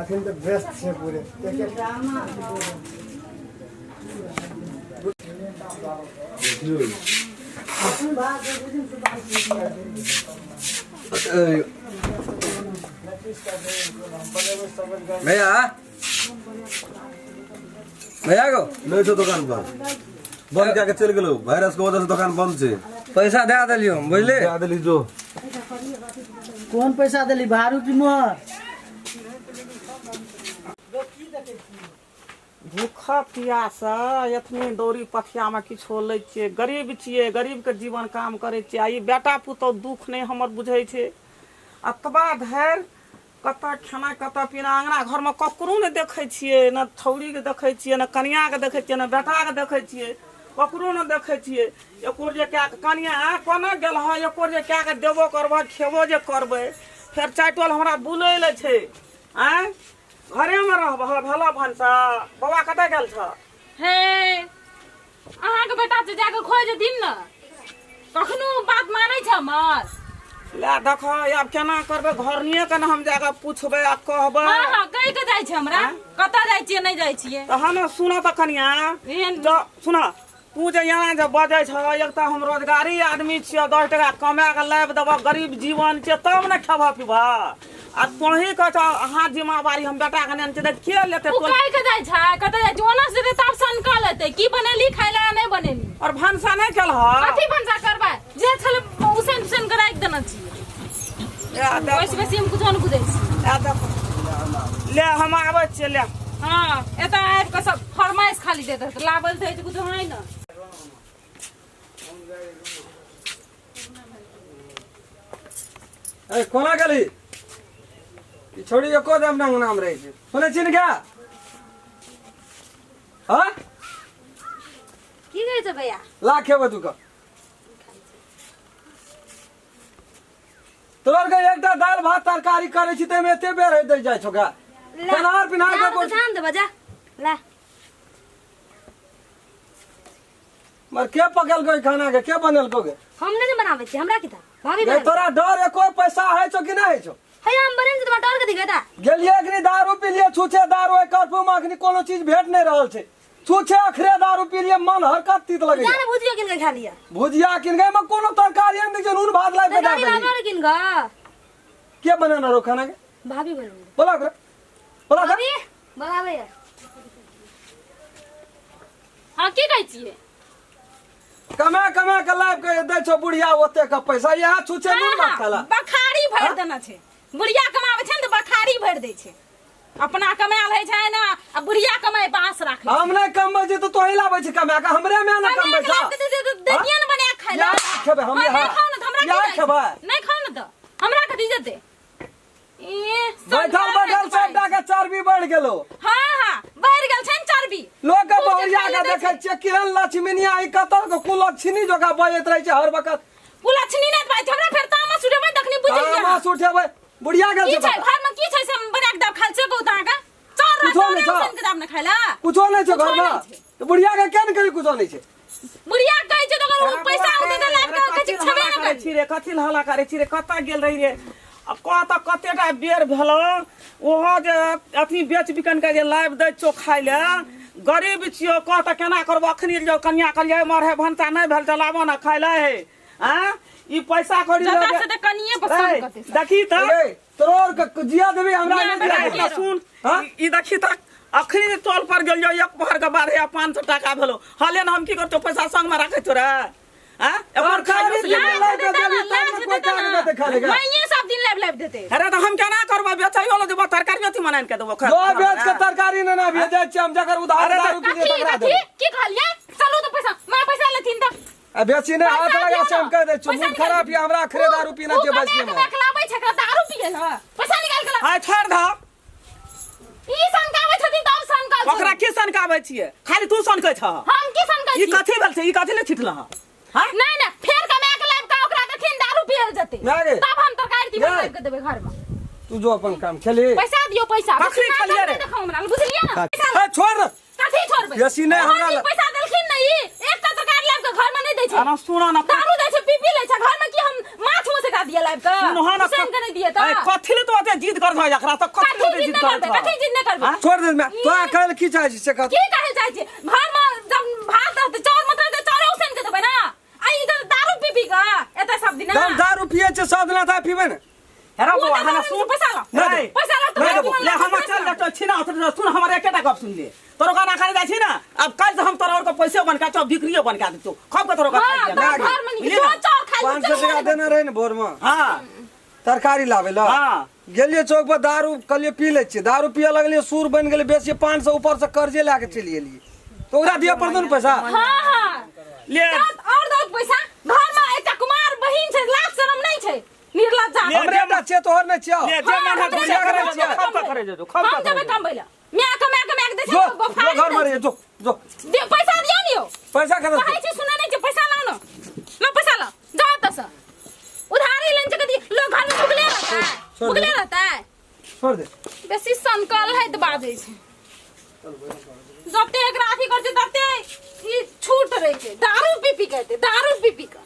अखन तऽ व्यस्त छै पूरे। एक एक भैया, भैया गो। नहीं छो, दुकान पर बंद कए के चलि गेलौ। वायरस के वजह से दुकान बंद छै। पैसा दए देलियौ हम, बुझली? दए देली जो। कोन पैसा देली, भारू की मोहर? भूखा पियास एतने दौरी पथियामे किछो लै छियै। गरीब छियै, गरीबके जीवन काम करै छियै। आ ई बेटा पुतहु दुःख नहि हमर बुझै छै। एतबा धरि कतऽ खाना, कतऽ पीना, अङ्गना घरमे ककरो नहि देखै छियै। ने छौड़ीके देखै छियै, ने कनिआँके देखै छियै, ने बेटाके देखै छियै, ककरो नहि देखै छियै। एको जे कए कऽ कनिआँ कोना गेल हँ, एको जे कए कऽ देबो करबह, खेबो जे करबै। फेर चारि टोल हमरा बुलै लए छै। आँय, घरेमे रहबह? भेलऽ भनसा? बौआ कतऽ गेल छह? हे, अहाँके बेटा जे जाके खोज दिन ने, कखनो बात मानै छै हमर? ले देख, आब केना करबै? घरनिये के ने हम जाके पुछबै आ कहबै। हँ हँ, कहि के जाइ छै हमरा, कतऽ जाइ छियै, नहि जाइ छियै। तहन सुनऽ तऽ कनिया। एहन जँ सुनऽ, तू जे यहाँ जे बजै छह, एक तऽ हम रोजगारी आदमी छियै, 10 टका कमा कऽ लाबि देबह, गरीब जीवन छियै, तब ने खेबह पीबह। आ तोही कहै छह अहाँ जिम्मेवारी हम बेटाके नेने छियै, तऽ के लेतै? ओ कहि के जाइ छै कतऽ जाइ छै। ओना से जेतै तब सनका लेतै की बनेली खाय लए, नहि बनेली। और भनसा नहि केलह? कथी भनसा करबै? जे छलै उसैन उसैन के राखि देने छियै। ओहिसँ बेसी हम कुछो नहि बुझै छी। ए देख ले, हम आबै छियै, ले। हँ, एतऽ आबि कऽ सब फरमाइश खाली दैत रहत, लाबल तऽ होइ छै कुछो है ने। ए, कोना गेली? ई छोड़ी एको दम ना नाम रहै छै। सुनै छी ने क्या? हाँ। की कहै छै भैया? ला, खेबै तू। तोरा के एकटा दालि भात तरकारी करै छी, ताहिमे एते बेर होइत जाइ छौ गा। खेनार पिनार के कोन ध्यान देबा, जा ला। मर के पकेलको ई खाना के? के बनेलको गे? हम नहीं ने बनाबै छी, हमरा की था, भाभी गे बनाबै। तोरा डर एको पैसा है छौ कि नहीं है छौ? है, हम बनेने छी, तोरा डर के दिखता? गेलिए अखनी दारू पीलिए, छूछे दारू है कर्फ्यू में अखनी कोनो चीज भेट नहीं रहल छै। छूछे अखरे दारू पीलिए, मन हरकत तीत लगे। जा ने, भुजियो किन के खा लिया। भुजिया किन गए में कोनो तरकारी नहीं छै, नून भात लाइब के दे तरकारी देली। लाबो ने किन के। के बनेने रहो खाना के? भाभी बनेने। बोला ओकरा, बोला ओकरा। भाभी बनाबै है। हँ, की कहै छियै? कमा कमा के लाइब के दै छौ बुढ़िया ओते के पैसा, यहाँ छूछे नून भात खाला। बखारी भरि देने छै। बुढ़िया कमाबै छै ने तऽ बखारी भरि दै छै। अपना कमायल होइ छै ने, आ बुढ़िया कमाइ पास राखै छै। हम नहीं कमबै छी तऽ तोही लाबै छी कमा के, हमरे में ना कमबै कमा छौ। के लाबि के दै छै तऽ दैतियै ने बना के खाय लए। यहाँ खेबै हम। हँ, यहाँ नहि खाउ ने तऽ हमरा की यहाँ जाइ छै? खेबै। नहि खाउ ने तऽ हमरा कथी जेतै? ए, बैठल संसार बैठल में सबटा के चर्बी बढ़ गेलो। हँ हँ, बढ़ि गेल छै ने चर्बी। लोक के खूब जे बहुरिया खाय के लए दै देखै छै। छियै केहन लक्ष्मीनिया, ई कतऽ के कुलक्षणी जकाँ बजैत रहै छै हर वक्त। कुलक्षणी नहि बाजै छै, हमरा फेर तामस उठेबै तखनी बुझि गेलियै। तामस उठेबै? बुढ़िया गेल की छै छै कतऽ? घर में? की छै से हम बना के देब खाय से कहू तऽ अहाँके? चाउर कुछो रहत नहि छौ। उसन के देब ने खाय लए। कुछो नहि छै कुछो घरमे? नहि छै। तऽ बुढ़िया के केहन करी, कुछो नहि छै? बुढ़िया के कहै छै तऽ अगर ओ पैसा औतै तऽ लाबि कऽ कहै छै छेबे नहि करै करी। छी रे, कथी लए हल्ला करै छी रे? कतऽ गेल रही रे? आ कह तऽ, कतेटा बेर भेलौ ओहो जे अथी बेच बिकन के जे लाबि दै छौ खाय लए। गरीब छियौ, कह तऽ केना करबो? अखनी जो कनिया कहलियै, मर हे, भनसा नहि भेल तऽ लाबऽ ने खाय लए। हे, आँ, ई पैसा कौड़ी जतऽ लऽ से तऽ कनिये पसन्द करतै सब। देखी तऽ। रे तोर के जिया देबी, हमरा नहि जिया रे, देबी। ना सुन। हाँ? ई देखी तऽ, अखनी जे टोल पर गेलियो, एक पहर के बाद हे 500 टाका भेलो। हले ने, हम की करतो? पैसा संग में राखे तोरा? आँ, एकर तरकारी खाइयो के से लाज लाज के देतै देबी ने, तब लाज ने कोइ देतै काज ने। देतै खाय लए। माइये सब दिन लाबि लाबि देतै। अरे, तऽ हम केना करबै? बेचैयो लए देबो तरकारी, अथी मनाइन के देबो। जो बेच के तरकारी ने ना भेजै छियै हम, जकर उधार अरे तऽ दारू पी कथी तकरा कथी देबै। की कहलियै? चलू तऽ पैसा, माँ पैसा लेथिन तऽ। आ बेसी नहि हाथ पैसा लगा दियौ से हम ने। कह दै छियौ। पैसा मूड खराब यऽ हमरा, अखरे दारू पीना उ छै कमा बस। कमा के लाबै छै, एकरा दारू पियै लए। पैसा निकालि के ला। आइ छोड़ दह। ई सनकाबै छथिन तब सनकल छै। ओकरा की सनकाबै छियै? खाली तू सनकै छह। हम की सनकै ई छी? कथी भेल छै? ई कथी ले छिटलह हँ? नहि नहि, फेर कमा के लाबि के ओकरा देथिन, दारू पियल जेतै। माय गे। तब हम तरकारी तीमन माय। लाबि के देबै घर में। तू जो अपन काम खेली। पैसा दियौ, पैसा। कखनी बेसी खेलियै नाटक रे? नहि देखाउ हमरा, बुझलियै ने? पैसा ए, छोड़ ने। कथी छोड़बै? बेसी नहि हमरा ओहन लग- पैसा देलखिन ने, ई एकटा तरकारी लाबि के घर में नहि दै छै। आना सुना ना। दारू दै छै, पी पी लै छै। घर में की हम माछ मौस एकरा पैसा दिए लाइब के सुनहो ना उसन के नहीं दिए त ए, कथी ले तो ओते जिद कर एकरा तो कथी कथी ले ओते जिद जिद नहीं कर करबै कथी जिद नहीं करबै छोड़ दे मैं तोरा कहल की चाहै छी से कह की कहै चाहै छी घर में जब भात रहतै चाउर मत रहतै चाउरे उसन के देबै ना आ ई तऽ दारू पी पी के एतऽ सब दिना हम दारू पिए छै सब दिना ता पीबै ने हेरा ओ बौआ तऽ हना दारू सुन पैसा ला ना ए, पैसा ला ना देबो। ले हम चल जातो छी ना तो सुन हमर एकेटा गप सुन ले तोरो गाना खाने जाइ छी ना अब काल से हम तोरा और के पैसे बन के बिक्रियो बन के देतो खब के तोरो का हां खाइ तऽ घर में निकल जो चाउर खाइ 500 टका देने रहे ने भोर में हां तरकारी लाबै ला हां गेलियै चौक पर दारू कहलियै पी लै छियै दारू पिए लगलियै सूर बनि गेलै बेसी 500 ऊपर से कर्जे लए के चलि गेलियै तो ओकरा दिअ पड़तौ ने पैसा हां हां ले दौत और दौत पैसा घर में एकटा कुमार बहिन छै लाज शरम नहीं छै निर्लज्जा ले, हमरे टा छियै तोहर नहि छियौ ले जे मन है हमरे से करे करे छियै। खब के करे जो खब हम के जेबै कमबै लए my के my के my के दै छै जो बफारी जो घर में रहिए जो जो दे पैसा दियौ ने यौ पैसा कतऽ कहै छी सुनै नहि छै पैसा लाउ ने लो पैसा लाउ जाओ एतऽ से उधारी लेने छै कथी लोग घर में भुगले रहता है छोड़ दे। भुगले रहता है छोड़ दे बेसी सनकल है तऽ बाजै छै जते एकरा अथी करै छै तते ई छूट रहै छै दारू पी पी के एतै दारू पी पी के